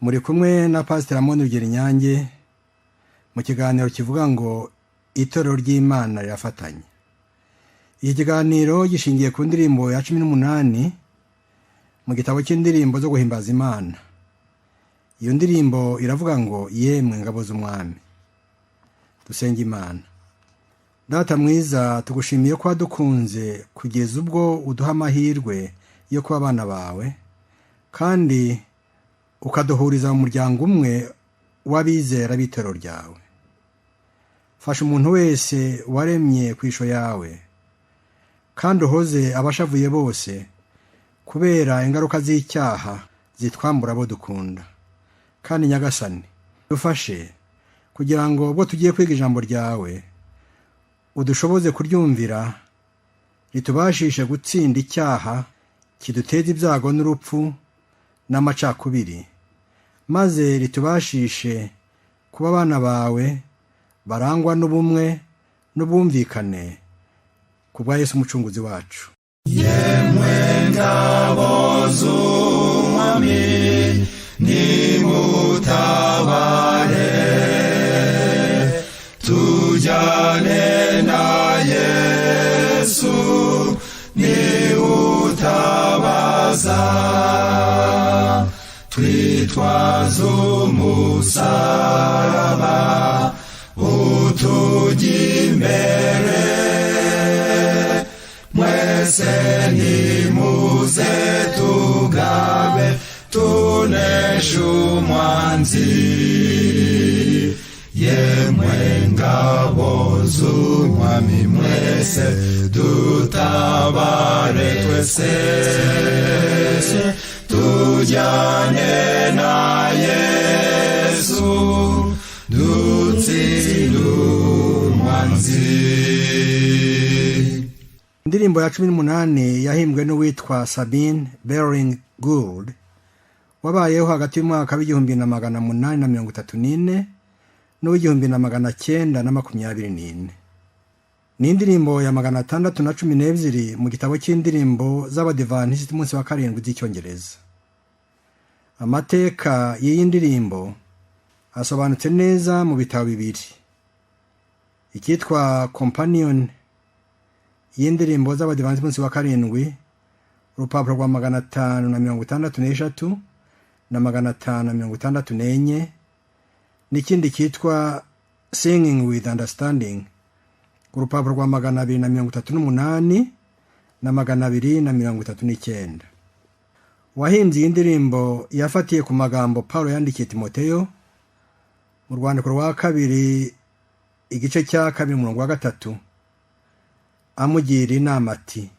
Muri kumwe na Pasiteri Amoni Rugerinyange mu kiganiro kivuga ngo itorero ry'Imana rirafatanye. Iki kiganiro gishingiye ku ndirimbo ya 18 mu gitabo cy'indirimbo zo guhimbaza Imana. Iyo ndirimbo iravuga ngo yemwe ngabo z'umwami. Dusenga Imana. Data mwiza, tugushimiye ko wadukunze kugeza ubwo uduha amahirwe yo kuba abana bawe, kandi ukaduhuriza mu muryango umwe w'abizera b'itorero ryawe. Fasha umuntu wese waremye ku isho yawe, kandi uhoze abashavuye bose kubera ingaruka z'icyaha zitwambura abo dukunda. Kandi Nyagasani, dufashe kugira ngo ubwo tugiye kwiga ijambo ryawe udushoboze kuryumvira, ritubashishe gutsinda icyaha kiduteza ibyago n'urupfu n'amacakubiri, maze ritubashishe kuba abana bawe barangwa n'ubumwe n'ubwumvikane ku bwa Yesu Umucunguzi wacu. Yemwe ngabo z'umwami, nimutabare, tujyane na Yesu, niwutabaza, twitwaze umusaraba utujya imbere. Mwese nimuze tugabe, tuneshe umwanzi. Yemwe ngabo z'umwami mwese, dutabare twese, tujyane na Yesu, dutsinde umwanzi. Indirimbo ya 18 yahimbwe n'uwitwa Sabine Baring Gould, wabayeho hagati y'umwaka w'1834 n'uw'1924. Ni indirimbo ya 612 mu gitabo cy'indirimbo z'Abadivantisiti umunsi wa karindwi z'Icyongereza. Amateka y'iyi ndirimbo asobanutse neza mu bitabo bibiri: icyitwa Companion y'indirimbo z'Abadivantisiti umunsi wa karindwi, urupapuro rwa 563 na 564, n'ikindi cyitwa Singing with Understanding, ku rupapuro rwa 238 na 239. Uwahimbye iyi ndirimbo yafatiye ku magambo Paul yandikiye Timoteyo mu rwandiko rwa kabiri, igice cya 2, umurongo wa 3, amugira inama ati: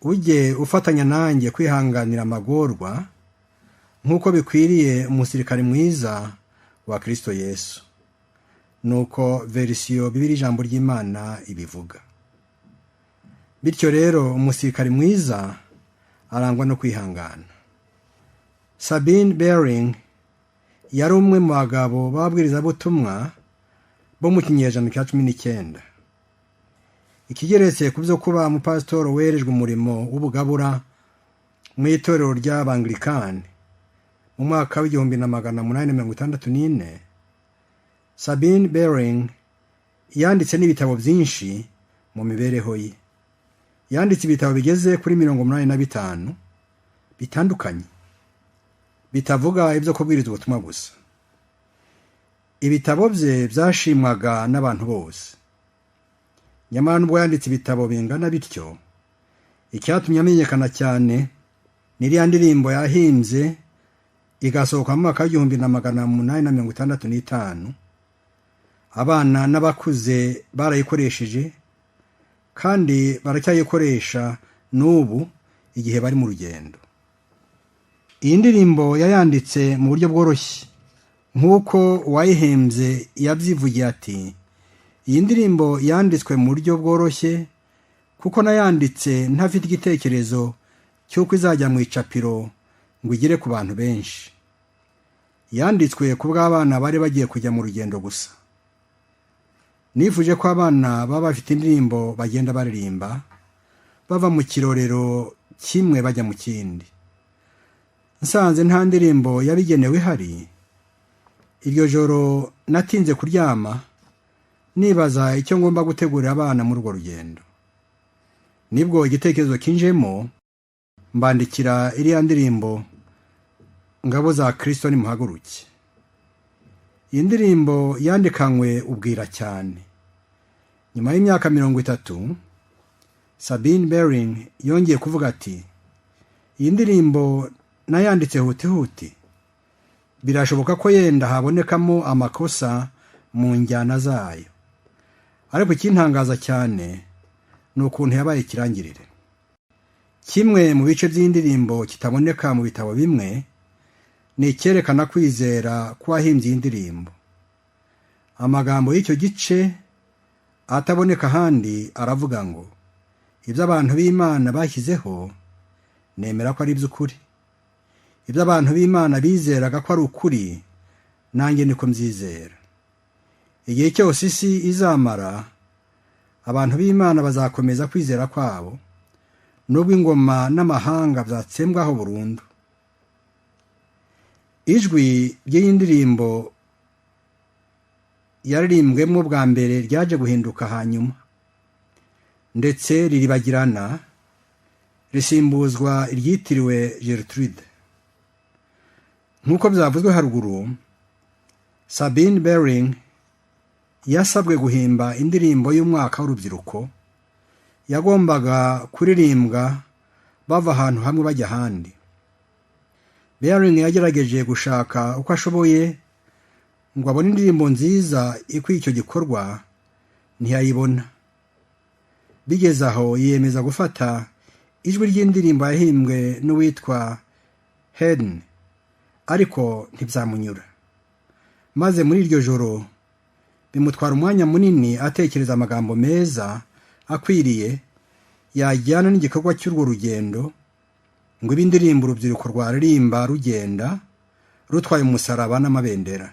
"Ujye ufatanya nanjye kwihanganira amagorwa nk'uko bikwiriye umusirikari mwiza wa Kristo Yesu." Nuko verisiyo Bibiri Ijambo ry'Imana ibivuga. Bityo rero, umusirikari mwiza arangwa no kwihangana. Sabine Baring yari umwe mu bagabo b'ababwirizabutumwa bo mu kinyejana cya 19. Ikigeretse ku byo kuba umupasitoro werejwe umurimo w'ubugabura mu itorero ry'Abangilikani mu mwaka w'1864, Sabine Baring yanditse n'ibitabo byinshi mu mibereho ye. Yanditse ibitabo bigeze kuri 85 bitandukanye, bitavuga ibyo kubwiriza ubutumwa gusa. Ibitabo bye byashimwaga n'abantu bose. Nyamara nubwo yanditse ibitabo bingana bityo, icyatumye amenyekana cyane ni iriya ndirimbo yahimbye igasohoka mu mwaka w'1865. Abana n'abakuze barayikoresheje kandi baracyayikoresha n'ubu igihe bari mu rugendo. Iyi ndirimbo yayanditse mu buryo bworoshye, nk'uko uwayihimbye yabyivugiye ati: "Iyi ndirimbo yanditswe mu buryo bworoshye kuko nayanditse ntafite igitekerezo cy'uko izajya mu icapiro ngo igere ku bantu benshi. Yanditswe ku bw'abana bari bagiye kujya mu rugendo gusa. Nifuje ko abana baba bafite indirimbo bagenda baririmba bava mu kirorero kimwe bajya mu kindi." Nsanze nta ndirimbo yabigenewe ihari. Iryo joro natinze kuryama nibaza icyo ngomba gutegurira abana muri urwo rugendo. Nibwo igitekerezo kinjemo, mbandikira iriya ndirimbo Ngabo za Kristo nimuhaguruke. Iyi ndirimbo yandikanywe ubwira cyane. Nyuma y'imyaka 30, Sabine Bering yongeye kuvuga ati: iyi ndirimbo nayanditse huti huti, birashoboka ko yenda habonekamo amakosa mu njyana zayo, ariko ikintangaza cyane ni ukuntu yabaye ikirangirire. Kimwe mu bice by'indirimbo kitaboneka mu bitabo bimwe ni icyerekana kwizera kw'uwahimbye iyi ndirimbo. Amagambo y'icyo gice ataboneka ahandi aravuga ngo: ibyo abantu b'Imana bashyizeho nemera ko ari iby'ukuri, ibyo abantu b'Imana bizeraga ko ari ukuri nanjye niko mbyizera. Igihe cyose isi izamara, abantu b'Imana bazakomeza kwizera kwabo, nubwo ingoma n'amahanga byatsembwaho burundu. Ijwi ry'iyi ndirimbo yaririmbwemo bwa mbere ryaje guhinduka hanyuma, ndetse riribagirana, risimbuzwa iryitiriwe Gertrude. Nk'uko byavuzwe haruguru, Sabine Bering yasabwe guhimba indirimbo y'umwaka w'urubyiruko yagombaga kuririmbwa bava ahantu hamwe bajya ahandi. Bering yagerageje gushaka uko ashoboye ngo abone indirimbo nziza ikwiye icyo gikorwa, ntiyayibona. Bigeze aho yiyemeza gufata ijwi ry'indirimbo yahimbwe n'uwitwa Haydn, ariko ntibyamunyura. Maze muri iryo joro bimutwara umwanya munini atekereza amagambo meza akwiriye yajyana n'igikorwa cy'urwo rugendo, ngo ibe indirimbo urubyiruko rwaririmba rugenda rutwaye umusaraba n'amabendera.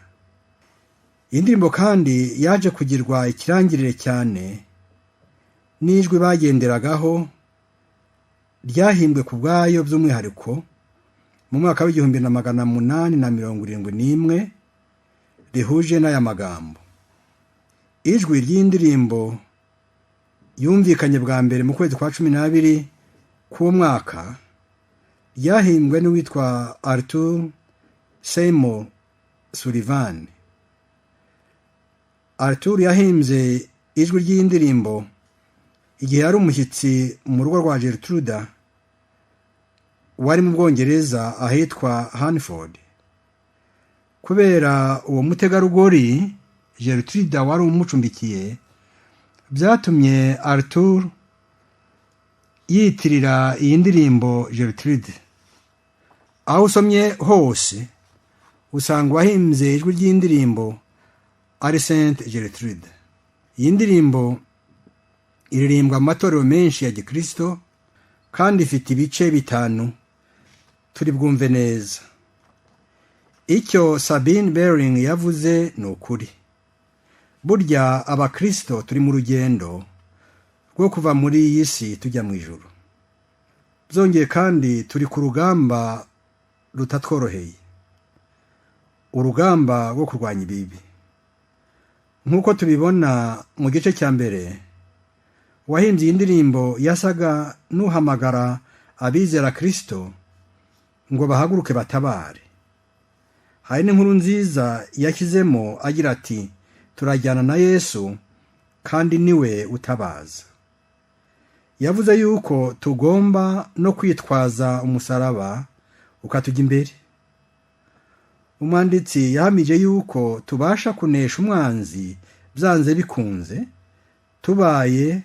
Iyi ndirimbo kandi yaje kugirwa ikirangirire cyane n'ijwi bagenderagaho ryahimbwe ku bwayo by'umwihariko mu mwaka w'1871, rihuje n'aya magambo. Ijwi ry'indirimbo yumvikanye bwa mbere mu kwezi kwa 12 k'uwo mwaka, ryahimbwe n'uwitwa Arthur Seymour Sullivan. Arthur yahimbye ijwi ry'indirimbo igihe yari umushyitsi mu rugo rwa Gertruda wari mu Bwongereza ahitwa Hanford. Kubera uwo mutegarugori Gertruda wari umucumbikiye, byatumye Arthur yitirira iyi ndirimbo Gertrude. Aho usomye hose usanga uwahimbye ijwi ry'indirimbo ari Saint Gertrude. Iyi ndirimbo iririmbwa mu matorero menshi ya Gikristo kandi ifite ibice 5 turi bwumve neza. Icyo Sabine Bering yavuze ni ukuri. Burya abakristo turi mu rugendo rwo kuva muri iyi si tujya mu ijuru. Byongeye kandi turi ku rugamba rutatworoheye, urugamba rwo kurwanya ibibi. Nk'uko tubibona mu gice cya mbere, uwahimbye iyi ndirimbo yasaga n'uhamagara abizera Kristo ngo bahaguruke batabare. Hari n'inkuru nziza yashyizemo agira ati: turajyana na Yesu kandi niwe utabaza. Yavuze yuko tugomba no kwitwaza umusaraba ukatujya imbere. Umwanditsi yahamije yuko tubasha kunesha umwanzi byanze bikunze tubaye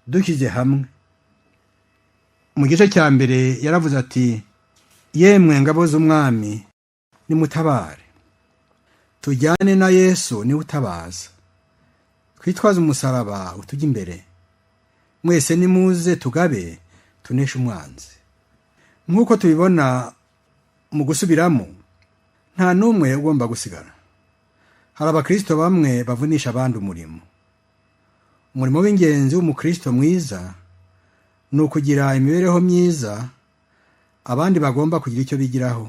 dushyize hamwe. Mu gice cya mbere yaravuze ati: yemwe ngabo z'umwami nimutabare, tujyane na Yesu niwe utabaza, twitwaze umusaraba utujya imbere, mwese nimuze tugabe tuneshe umwanzi. Nk'uko tubibona mu gusubiramo, nta n'umwe ugomba gusigara. Hari abakristo bamwe bavunisha abandi umurimo. Umurimo w'ingenzi w'umukristo mwiza ni ukugira imibereho myiza abandi bagomba kugira icyo bigiraho.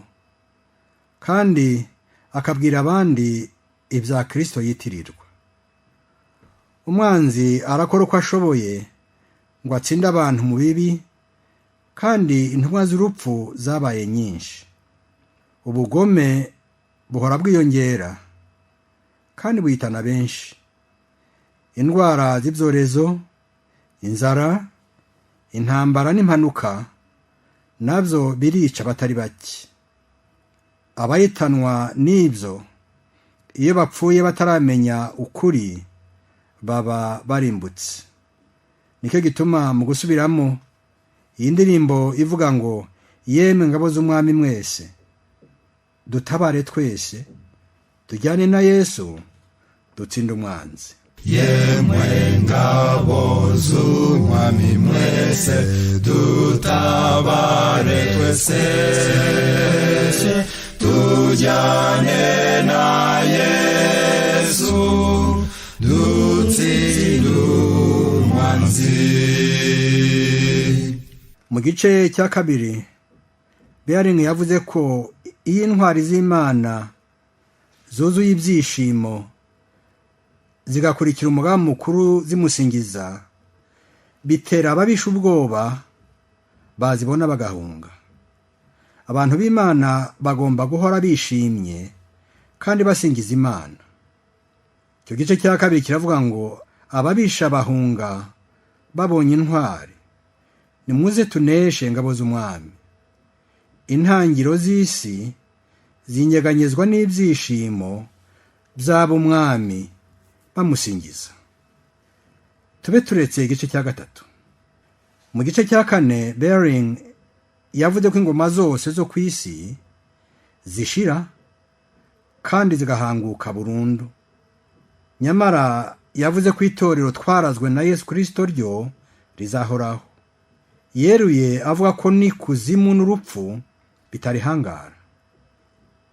kandi akabwira abandi ibya Kristo yitirirwa. Umwanzi arakora uko ashoboye ngo atsinde abantu mu bibi, kandi intumwa z'urupfu zabaye nyinshi. Ubugome buhora bwiyongera kandi buhitana benshi. Indwara z'ibyorezo, inzara, intambara n'impanuka nabyo birica abatari bake. Abahitanwa n'ibyo iyo bapfuye bataramenya ukuri baba barimbutse. Nicyo gituma mu gusubiramo iyi ndirimbo ivuga ngo yemwe ngabo z'umwami mwese, dutabare twese, tujyane na Yesu dutsinde umwanzi. Yemwe ngabo z'umwami mwese, dutabare twese, tujyane na Yesu dutsinde umwanzi. Mu gice cya kabiri, Bering yavuze ko iyo intwari z'Imana zuzuye ibyishimo zigakurikira umugambi mukuru zimusingiza, bitera ababisha ubwoba bazibona bagahunga. Abantu b'Imana bagomba guhora bishimye kandi basingiza Imana. Icyo gice cya kabiri kiravuga ngo ababisha bahunga babonye intwari. Nimuze tuneshe ingabo z'umwami. Intangiro z'isi zinyeganyezwa n'ibyishimo by'ab'umwami bamusingiza. Tube turetse igice cya gatatu. Mu gice cya kane, Bering yavuze ko ingoma zose zo ku isi zishira kandi zigahanguka burundu. Nyamara yavuze ko itorero twarazwe na Yesu Kristo ryo rizahoraho. Yeruye avuga ko ni kuzimu n'urupfu bitarihangara.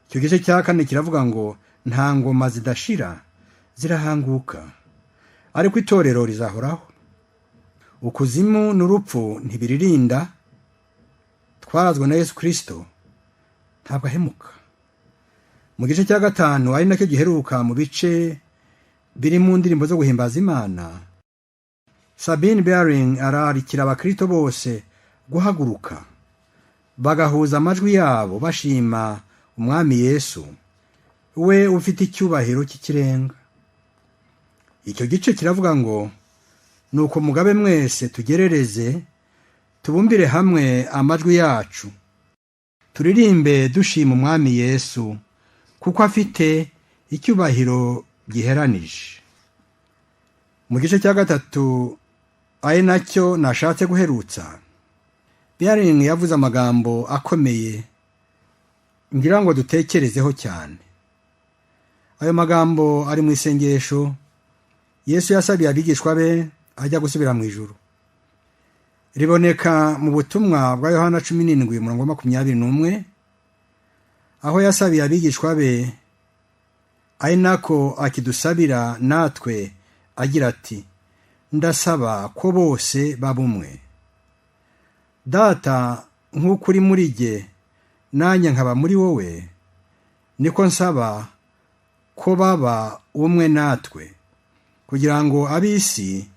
Icyo gice cya kane kiravuga ngo nta ngoma zidashira zirahanguka, ariko itorero rizahoraho. Ukuzimu n'urupfu ntibiririnda. Twarazwe na Yesu Kristo ntabwo ahemuka. Mu gice cya gatanu, ari nacyo giheruka mu bice biri mu ndirimbo zo guhimbaza Imana, Sabine Bering ararikira abakristo bose guhaguruka bagahuza amajwi yabo bashima umwami Yesu, we ufite icyubahiro cy'ikirenga. Icyo gice kiravuga ngo nuko mugabe mwese tugerereze, tubumbire hamwe amajwi yacu, turirimbe dushima umwami Yesu, kuko afite icyubahiro giheranije. Mu gice cya gatatu, ari nacyo nashatse guherutsa, Bering yavuze amagambo akomeye ngira ngo dutekerezeho cyane. Ayo magambo ari mu isengesho Yesu yasabiye abigishwa be ajya gusubira mu ijuru. Riboneka mu butumwa bwa Yohana 17:21, aho yasabiye abigishwa be, ari nako akidusabira natwe agira ati ndasaba ko bose baba umwe. Data, nk'uko uri muri jye nanjye nkaba muri wowe, niko nsaba ko baba umwe natwe, kugira ngo ab'isi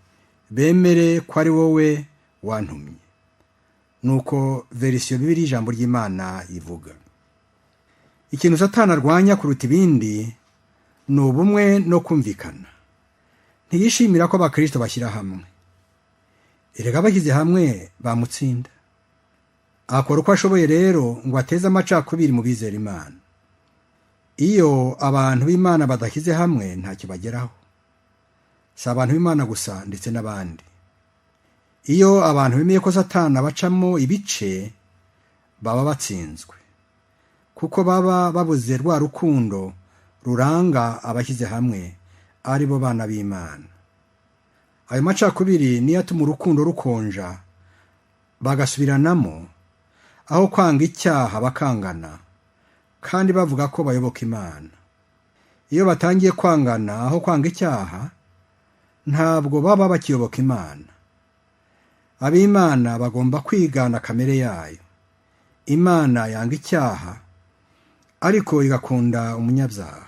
bemere ko ari wowe wantumye. Nuko verisiyo Bibiliya ijambo ry'Imana ivuga. Ikintu Satani arwanya kuruta ibindi ni ubumwe no kumvikana. Ntiyishimira ko abakristo bashyira hamwe. Erega bashyize hamwe bamutsinda. Akora uko ashoboye rero ngo ateze amacakubiri mu bizera Imana. Iyo abantu b'Imana badashyize hamwe ntacyo bageraho. Si abantu b'Imana gusa, ndetse n'abandi. Iyo abantu bemeye ko Satani abacamo ibice, baba batsinzwe, kuko baba babuze rwa rukundo ruranga abashyize hamwe, ari bo bana b'Imana. Ayo macakubiri niyo atuma urukundo rukonja, bagasubiranamo, aho kwanga icyaha bakangana, kandi bavuga ko bayoboka Imana. Iyo batangiye kwangana aho kwanga icyaha, ntabwo baba bakiyoboka Imana. Ab'Imana bagomba kwigana kamere yayo. Imana yanga icyaha, ariko igakunda umunyabyaha.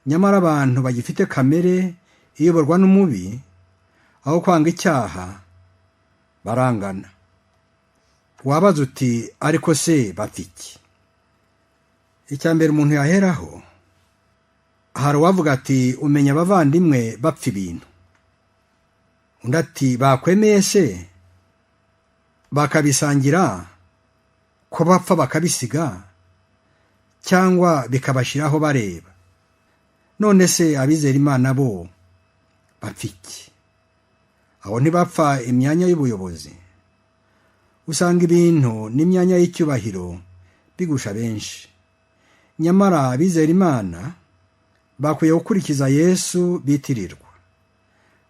Nyamara abantu bagifite kamere iyoborwa n'umubi, aho kwanga icyaha barangana. Wabaza uti ariko se bapfa iki? Icya mbere umuntu yaheraho, hari uwavuga ati umenya abavandimwe bapfa ibintu. Undi ati bakwemeye se bakabisangira, ko bapfa bakabisiga, cyangwa bikabashiraho bareba. None se abizera Imana bo bapfa iki? Aho ntibapfa imyanya y'ubuyobozi? Usanga ibintu n'imyanya y'icyubahiro bigusha benshi. Nyamara abizera Imana bakwiye gukurikiza Yesu bitirirwa.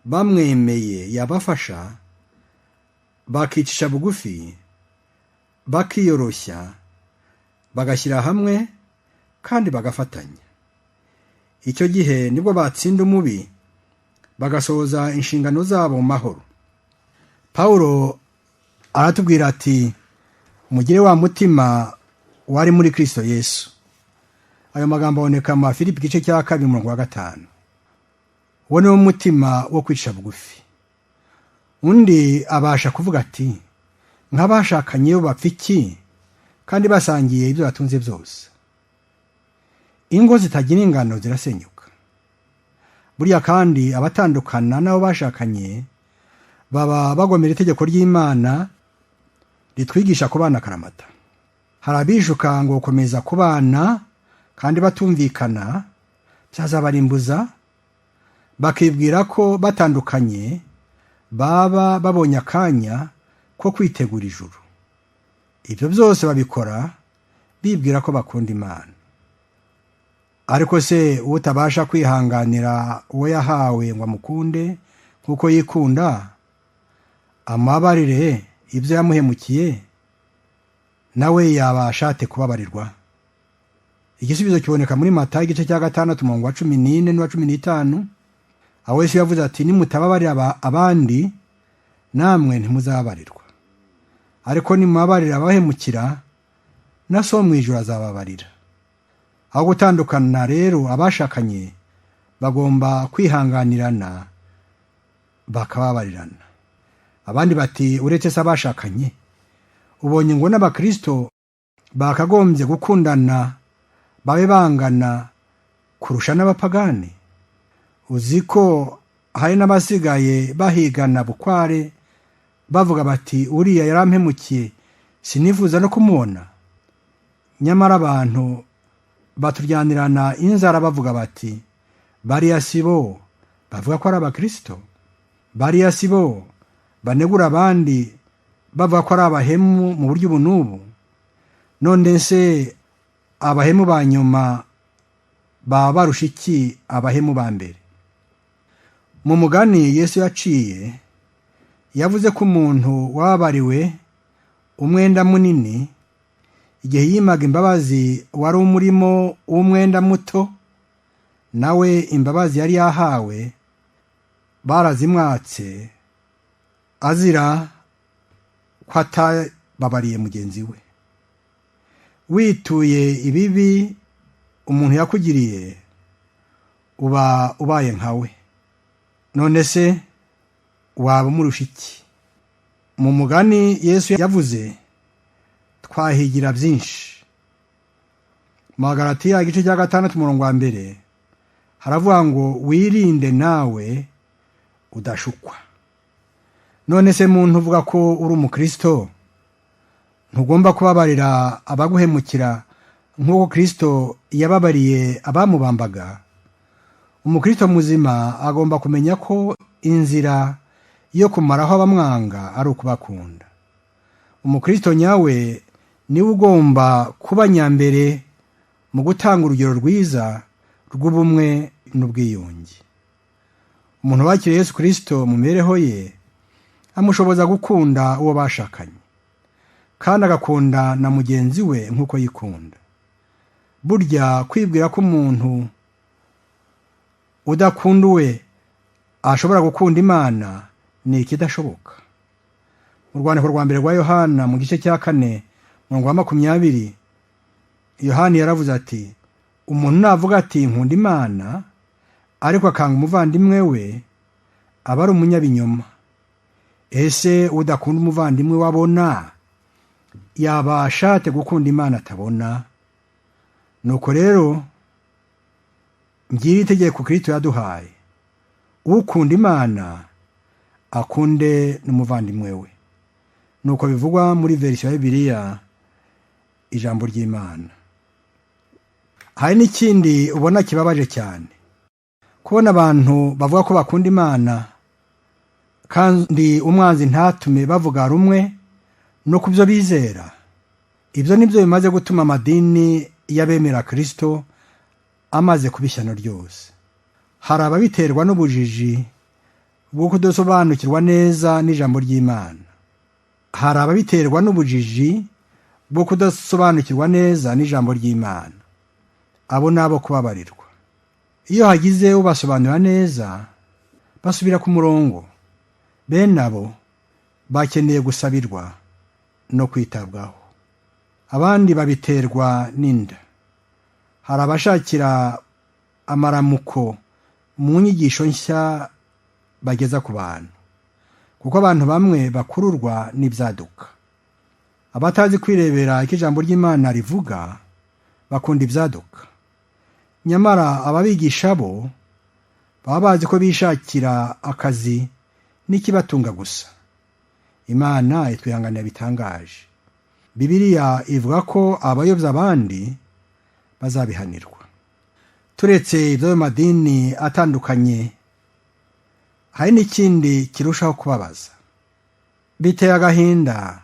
Bamwemeye yabafasha, bakicisha bugufi, bakiyoroshya, bagashyira hamwe kandi bagafatanya. Icyo gihe nibwo batsinda umubi, bagasohoza inshingano zabo mu mahoro. Pawulo aratubwira ati mugire wa mutima wari muri Kristo Yesu. Ayo magambo aboneka mu Filipi igice cya 2 umurongo wa 5. Uwo ni wo mutima wo kwicisha bugufi. Undi abasha kuvuga ati nk'abashakanye bo bapfa iki kandi basangiye ibyo batunze byose? Ingo zitagira ingano zirasenyuka. Buriya kandi abatandukana n'abo bashakanye baba bagomera itegeko ry'Imana ritwigisha kubana akaramata. Hari abishuka ngo gukomeza kubana kandi batumvikana byazabarimbuza, bakibwira ko batandukanye baba babonye akanya ko kwitegura ijuru. Ibyo byose babikora bibwira ko bakunda Imana. Ariko se utabasha kwihanganira uwo yahawe ngo amukunde nk'uko yikunda, amubabarire ibyo yamuhemukiye, nawe yabasha ate kubabarirwa? Igisubizo kiboneka muri Matayo igice cya 6 umurongo wa 14 n'uwa 15, aho Yesu yavuze ati nimutababarira abandi namwe ntimuzababarirwa, ariko nimubabarira abahemukira na So mu ijuru azababarira. Aho gutandukana rero, abashakanye bagomba kwihanganirana bakababarirana. Abandi bati uretse se abashakanye, ubonye ngo n'abakristo bakagombye gukundana babe bangana kurusha n'abapagani? Uzi ko hari n'abasigaye bahigana bukware bavuga bati uriya yarampemukiye sinifuza no kumubona. Nyamara abantu baturyanirana inzara bavuga bati bariya sibo bavuga ko ari abakristo, bariya sibo banegura abandi bavuga ko ari abahemu mu buryo ubu n'ubu. None se abahemu ba nyuma baba barusha iki abahemu ba mbere? Mu mugani Yesu yaciye, yavuze ko umuntu wababariwe umwenda munini, igihe yimaga imbabazi wari umurimo w'umwenda muto, nawe imbabazi yari yahawe barazimwatse azira ko atababariye mugenzi we. Wituye ibibi umuntu yakugiriye, uba ubaye nkawe. None se waba umurusha iki? Mu mugani Yesu yavuze twahigira byinshi. Mu Galatiya igice cya 6 umurongo wa 1 haravuga ngo wirinde nawe udashukwa. None se muntu uvuga ko uri umukristo, ntugomba kubabarira abaguhemukira nk'uko Kristo yababariye abamubambaga? Umukristo muzima agomba kumenya ko inzira yo kumaraho abamwanga ari ukubakunda. Umukristo nyawe niwe ugomba kuba nyambere mu gutanga urugero rwiza rw'ubumwe n'ubwiyunge. Umuntu wakiriye Yesu Kristo mu mibereho ye amushoboza gukunda uwo bashakanye, kandi agakunda na mugenzi we nk'uko yikunda. Burya kwibwira ko umuntu udakunda uwe ashobora gukunda Imana ni ikidashoboka. Mu rwandiko rwa mbere rwa Yohana mu gice cya 4 umurongo wa 20 Yohani yaravuze ati: "Umuntu navuga ati nkunda Imana, ariko akanga umuvandimwe we, aba ari umunyabinyoma. Ese udakunda umuvandimwe we abona, yabasha ate gukunda Imana atabona?" Nuko rero ngiri itegeko Kristo yaduhaye: ukunda Imana akunde n'umuvandimwe we. Nuko bivugwa muri verisiyo ya Bibiliya Ijambo ry'Imana. Hari n'ikindi ubona kibabaje cyane: kubona abantu bavuga ko bakunda Imana, kandi umwanzi ntatume bavuga rumwe no ku byo bizera. Ibyo ni byo bimaze gutuma amadini y'abemera Kristo amaze kuba ishyano ryose. Hari ababiterwa n'ubujiji bwo kudasobanukirwa neza n'ijambo ry'Imana. Hari ababiterwa n'ubujiji bwo kudasobanukirwa neza n'ijambo ry'Imana. Abo ni abo kubabarirwa. Iyo hagize ubasobanurira neza, basubira ku murongo. Bene abo bakeneye gusabirwa no kwitabwaho. Abandi babiterwa n'inda. Hari abashakira amaramuko mu nyigisho nshya bageza ku bantu, kuko abantu bamwe bakururwa n'ibyaduka. Abatazi kwirebera icyo ijambo ry'Imana rivuga bakunda ibyaduka. Nyamara ababigisha bo baba bazi ko bishakira akazi n'ikibatunga gusa. Imana itwihanganira bitangaje. Bibiliya ivuga ko abayobya abandi bazabihanirwa. Turetse iby'ayo madini atandukanye, hari n'ikindi kirushaho kubabaza. Biteye agahinda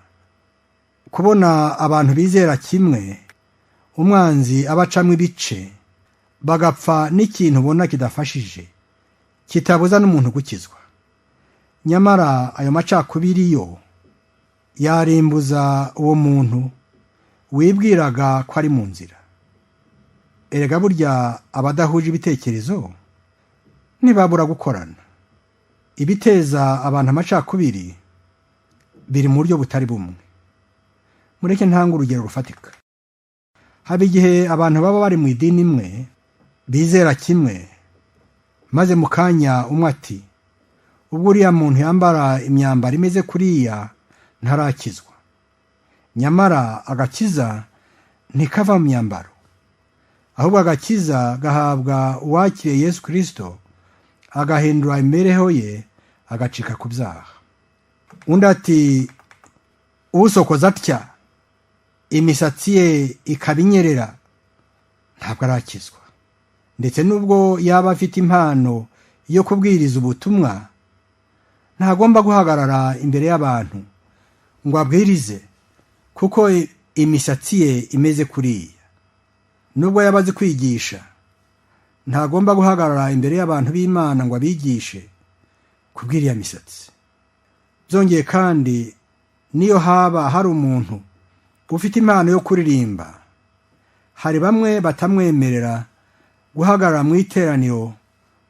kubona abantu bizera kimwe, umwanzi abacamo ibice, bagapfa n'ikintu ubona kidafashije, kitabuza n'umuntu gukizwa. Nyamara ayo macakubiri yo yarimbuza uwo muntu wibwiraga ko ari mu nzira. Erega burya abadahuje ibitekerezo ntibabura gukorana. Ibiteza abantu amacakubiri biri mu buryo butari bumwe. Mureke ntanga urugero rufatika. Haba igihe abantu baba bari mu idini imwe, bizera kimwe, maze mu kanya umwe ati: "Ubwo uriya muntu yambara imyambaro imeze kuriya ntarakizwa." Nyamara agakiza ntikava mu myambaro, ahubwo agakiza gahabwa uwakiriye Yesu Kristo, agahindura imibereho ye, agacika ku byaha. Undi ati: "Usokoza atya, imisatsi ye ikaba inyerera, ntabwo arakizwa." Ndetse n'ubwo yaba afite impano yo kubwiriza ubutumwa, ntagomba guhagarara imbere y'abantu ngo abwirize, kuko imisatsi ye imeze kuriya. Nubwo yaba azi kwigisha, ntagomba guhagarara imbere y'abantu b'Imana ngo abigishe kubw'iriya misatsi. Byongeye kandi, niyo haba hari umuntu ufite impano yo kuririmba, hari bamwe batamwemerera guhagarara mu iteraniro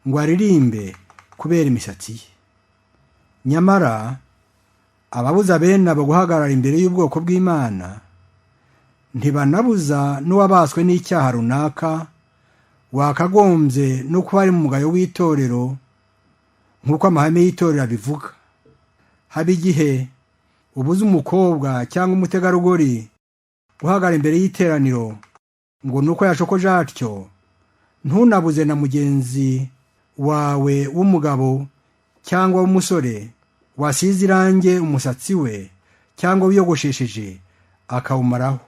ngo aririmbe kubera imisatsi ye. Nyamara ababuza bene abo guhagarara imbere y'ubwoko bw'Imana ntibanabuza n'uwabaswe n'icyaha runaka wakagombye no kuba ari mu mugayo w'itorero, nk'uko amahame y'itorero abivuga. Haba igihe ubuze umukobwa cyangwa umutegarugori guhagarara imbere y'iteraniro ngo nuko yashokoje atyo, ntunabuze na mugenzi wawe w'umugabo cyangwa w'umusore wasize irange umusatsi we cyangwa wiyogoshesheje akawumaraho.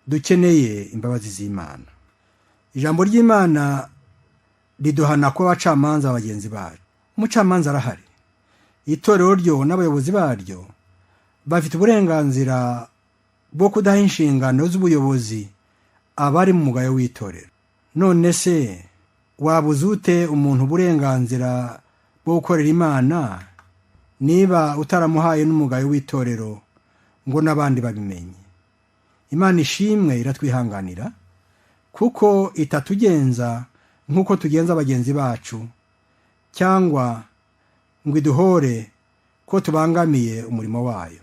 Dukeneye imbabazi z'Imana. Ijambo ry'Imana riduhana kuba abacamanza bagenzi bacu. Umucamanza arahari. Itorero ryo n'abayobozi baryo bafite uburenganzira bwo kudaha inshingano z'ubuyobozi abari mu mugayo w'itorero. None se wabuze ute umuntu uburenganzira bwo gukorera Imana niba utaramuhaye n'umugayo w'itorero ngo n'abandi babimenye? Imana ishimwe iratwihanganira, kuko itatugenza nk'uko tugenza bagenzi bacu, cyangwa ngo iduhore ko tubangamiye umurimo wayo.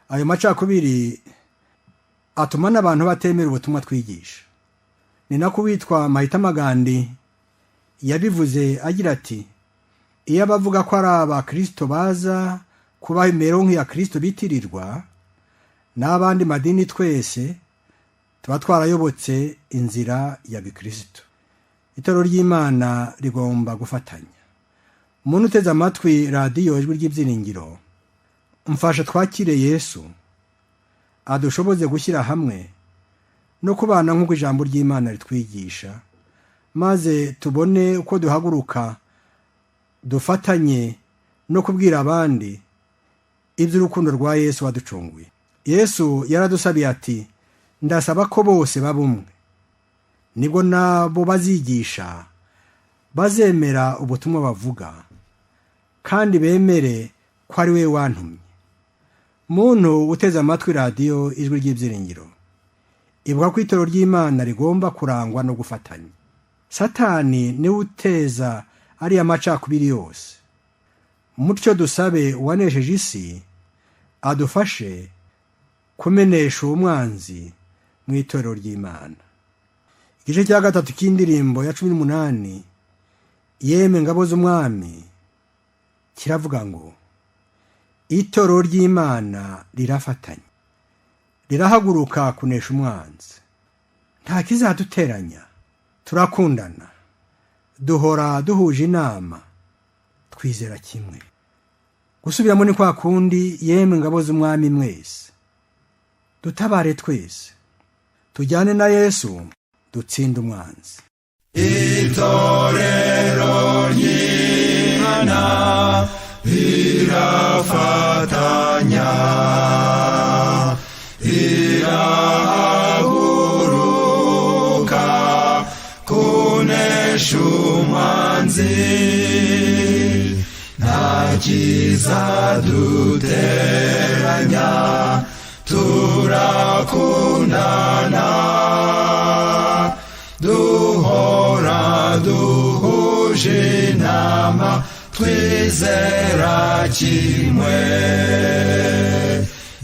Ayo macakubiri atuma n'abantu batemera ubutumwa twigisha. Ni nako witwa Mahitama Gandhi yabivuze agira ati: iyo abavuga ko ari abakristo baza kubaho imibereho nk'iya Kristo bitirirwa n'abandi madini, twese tuba twarayobotse inzira ya gikristo. Itorero ry'Imana rigomba gufatanya. Umuntu uteze amatwi radiyo Ijwi ry'Ibyiringiro, mfasha twakire Yesu adushoboze gushyira hamwe no kubana nk'uko ijambo ry'Imana ritwigisha, maze tubone uko duhaguruka dufatanye no kubwira abandi iby'urukundo rwa Yesu waducunguye. Yesu yaradusabiye ati: ndasaba ko bose baba umwe, nibwo nabo bazigisha bazemera ubutumwa bavuga, kandi bemere ko ari we wantumye. Muntu uteze amatwi radiyo Ijwi ry'Ibyiringiro, ibuka ko itorero ry'Imana rigomba kurangwa no gufatanya. Satani niwe uteza ariya macakubiri yose. Mutyo dusabe uwanesheje isi adufashe kumenesha uwo mwanzi mu itorero ry'Imana. Igice cya 3 cy'indirimbo ya 18 Yemwe ngabo z'Umwami kiravuga ngo: itorero ry'Imana rirafatanya, rirahaguruka kunesha umwanzi. Nta kizaduteranya, turakundana, duhora duhuje inama, twizera kimwe. Gusubiramo ni kwa kundi: yemwe ngabo z'Umwami mwese, dutabare twese, tujyane na Yesu dutsinde umwanzi. Itorero ry'Imana rirafatanya, irahaguruka kunesha umwanzi. Nta kizaduteranya, turakundana, duhora duhuje inama, twizera kimwe.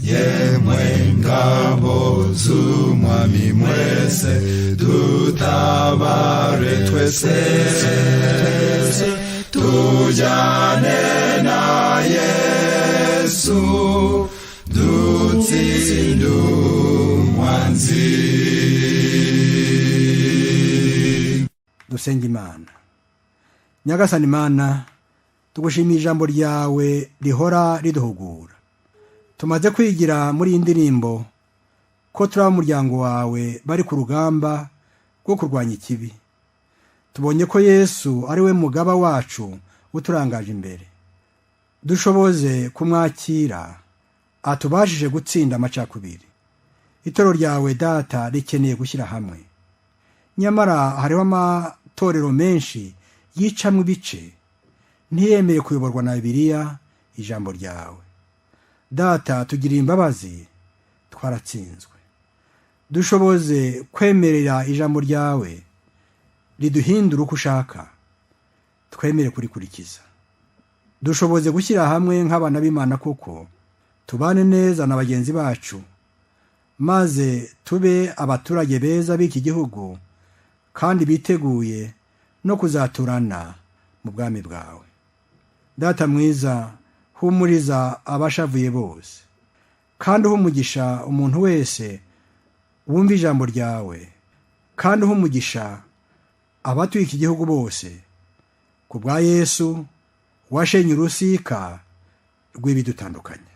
Yemwe ngabo z'Umwami mwese, dutabare twese, tujyane na Yesu dutsinde umwanzi. Dusenga Imana. Nyagasani Imana, tugushimiye ijambo ryawe rihora riduhugura. Tumaze kwigira muri iyi ndirimbo ko turi ab'umuryango wawe bari ku rugamba rwo kurwanya ikibi. Tubonye ko Yesu ari we mugaba wacu uturangaje imbere. Dushoboze kumwakira atubashije gutsinda amacakubiri. Itorero ryawe Data rikeneye gushyira hamwe. Nyamara hariho amatorero menshi yicamwo ibice, ntiyemeye kuyoborwa na Bibiliya ijambo ryawe. Data, tugiriye imbabazi, twaratsinzwe. Dushoboze kwemerera ijambo ryawe riduhindura uko ushaka, twemere kurikurikiza. Dushoboze gushyira hamwe nk'abana b'Imana koko, tubane neza na bagenzi bacu, maze tube abaturage beza b'iki gihugu kandi biteguye no kuzaturana mu bwami bwawe. Data mwiza, humuriza abashavuye bose, kandi uhe umugisha umuntu wese wumva ijambo ryawe, kandi uhe umugisha abatuye iki gihugu bose, ku bwa Yesu washenye urusika rw'ibidutandukanya.